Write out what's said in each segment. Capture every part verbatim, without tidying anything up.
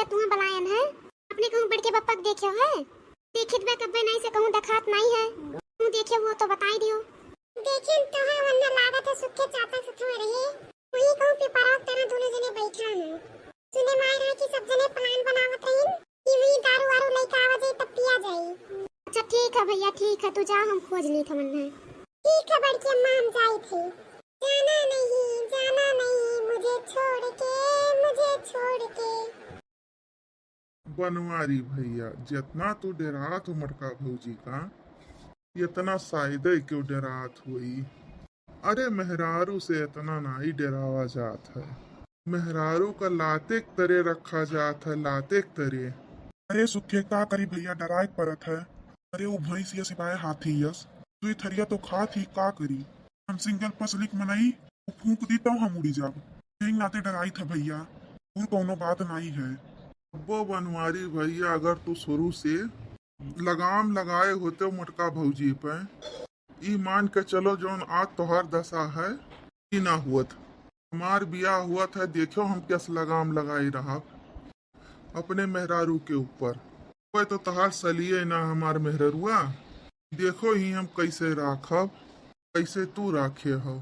तुहा बलायन है, अपने कहूँ बड़के बप्पा के देखे है? देखित बा कब्बे नाई से कहूँ देखात नाई है। कहूँ देखे हुआ तो बताई दियो। देखिन तोहे वन्ना लागत है सुखे चाचा सथवा रहे। वही कहूँ पिपरवा के तरह दोनों जने बैठा हैं। सुने मार है कि सब जने plan बनावत रहिन कि वही दारू वारू लेके आवा जाई तब पिया जाई। अच्छा ठीक है भैया, ठीक है, तू जा, हम खोज ली था वन्ना। ठीक है बड़की अम्मा, हम जाई थे। जाना नहीं, जाना नहीं मुझे छोड़ के, मुझे छोड़ के। बनवारी भैया, जितना तू डेरात हो मोटका भौजी का, इतना शायदे क्यों डेरात होई। अरे मेहरारू से इतना नाई डेरावा जात है, मेहरारू का लाते के तरे रखा जात है, लाते के तरे। अरे सुखे का करी भैया, डेराए के परत है। अरे वो भैंस यस बाय हाथी यस, दुई थरिया तो खात ही, का करी। हम सिंगल पसलिक मनई, वो फूंक दी तब हम उड़ी जाब। यही नाते डेराई था भैया, और कौनो बात नाई है। अब्बो बनवारी भैया, अगर तू शुरू से लगाम लगाए होते मोटका भौजी पे, ई मान के चलो जौन आज तोहार दशा है, ई ना हुअत। हमार बियाह हुअत है, देखो हम कैसे लगाम लगाए रहब अपने मेहरारू के ऊपर। कोई तो तोहार सलिए ना हमार मेहररुआ, देखो ही हम कैसे राखब, कैसे तू राखे हो।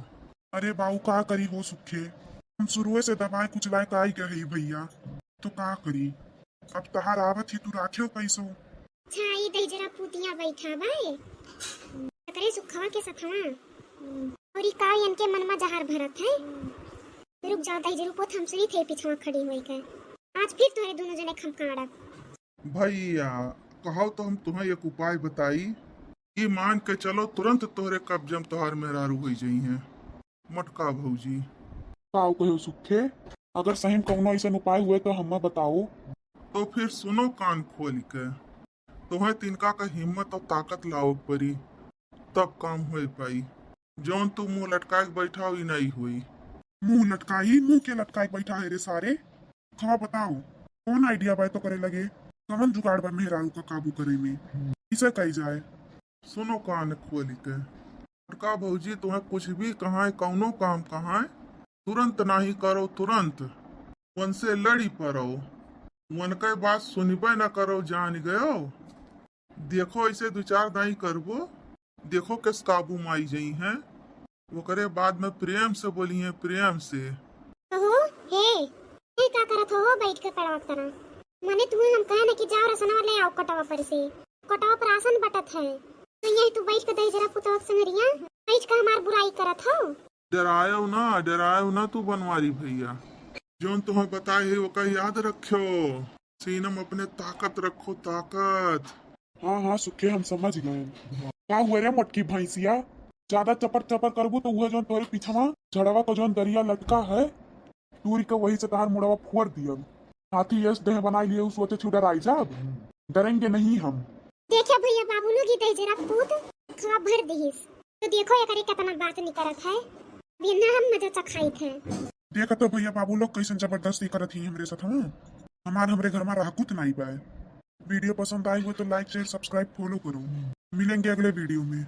अरे बाऊ का करी हो सुखे, हम शुरुए से दबाए कुचलाए का आई गए ही भैया, तो का करी। अब तहार आवत ही तू राखे हो कैसो। अच्छा, ई दहिजरा पूतिया बैठा बाए, एकरे सुखवा के सथवा। और ई का इनके मन में जहर भरत है? रुक जाओ दहिजरू पोत, हम सुनी थे पिछवा खड़ी होई के। आज फिर तोहरे दोनों जने खमकाड़ब। भैया, कहो तो हम तुम्हें एक उपाय बताई। ई मान के चलो तुरंत तोहरे कब्जे में तोहार मेहरारू होई जई हैं। मोटका भौजी। का कहो सुखे, अगर सही में कौनो ऐसन उपाय हुए तो हमें बताओ। तो फिर सुनो कान खोल के, तोहे तिनका का हिम्मत और ताकत लावे के पड़ी, तब काम होए पाई। जौन तू मुंह लटकाए के बैठा हो, ई नहीं होई। मुंह लटकाई, मुंह के लटकाए के बैठा है रे सारे। खवा बताओ, कौन idea बा तो करे लगे? कवन जुगाड़ बा मेहरारू का काबू करे में? इसे कही जाए। सुनो कान खोल के, बड़का भौजी, तुम्हें कुछ भी कहाए, कौनो काम कहाए, तुरंत नाही करो, तुरंत उनसे लड़ी पड़ो। उनके बात सुनबे न करो, जान गयो। देखो, ऐसे दो चार दाई करबो, देखो किस काबू में आई जई हैं। ओकरे बाद में प्रेम से बोली हैं, प्रेम से। कहो, हे, हे का करत हो बैठ के कड़वा तरह? मने तुम्हें हम कहे न कि जाओ रसनवा ले आओ कटवा पर से। कटवा पर आसन बटत है, तो यही तू बैठ के दहिजरा पुतवा के संगरिया बैठ के हमार बुराई करत हो। डरायो ना, डरायो ना तू बनवारी भैया, जौन तुम्हें बताए है ओका याद रखो। सीना में अपने ताकत रखो, ताकत। हाँ हाँ सुखे, हम समझ गए। का हुआ रे मोटकी भैंसिया, ज्यादा चपर चपर करबू तो उहे जौन तोरे पीछवा झड़वा का जौन दरिया लटका है, तूरी के वही से तहार मुड़वा फोड़ दियब। हाथी यस देह बनाई लिए, उ सोचे छु डराई जाब, डरेंगे नहीं हम। देखिया भैया बाबू लोग, ई दहिजरा पूत खवा भर दिहिस, तो देखो एकरे कितना बात निकरत है। अब इन्ना हम मजा चखाइत है। देखा तो भैया बाबू लोग कैसन जबरदस्ती करत ही हमरे साथ, हाँ? हमार हमरे घर में रहकुत नहीं पाए। Video पसंद आई हो तो like, share, subscribe, follow करो। मिलेंगे अगले video में।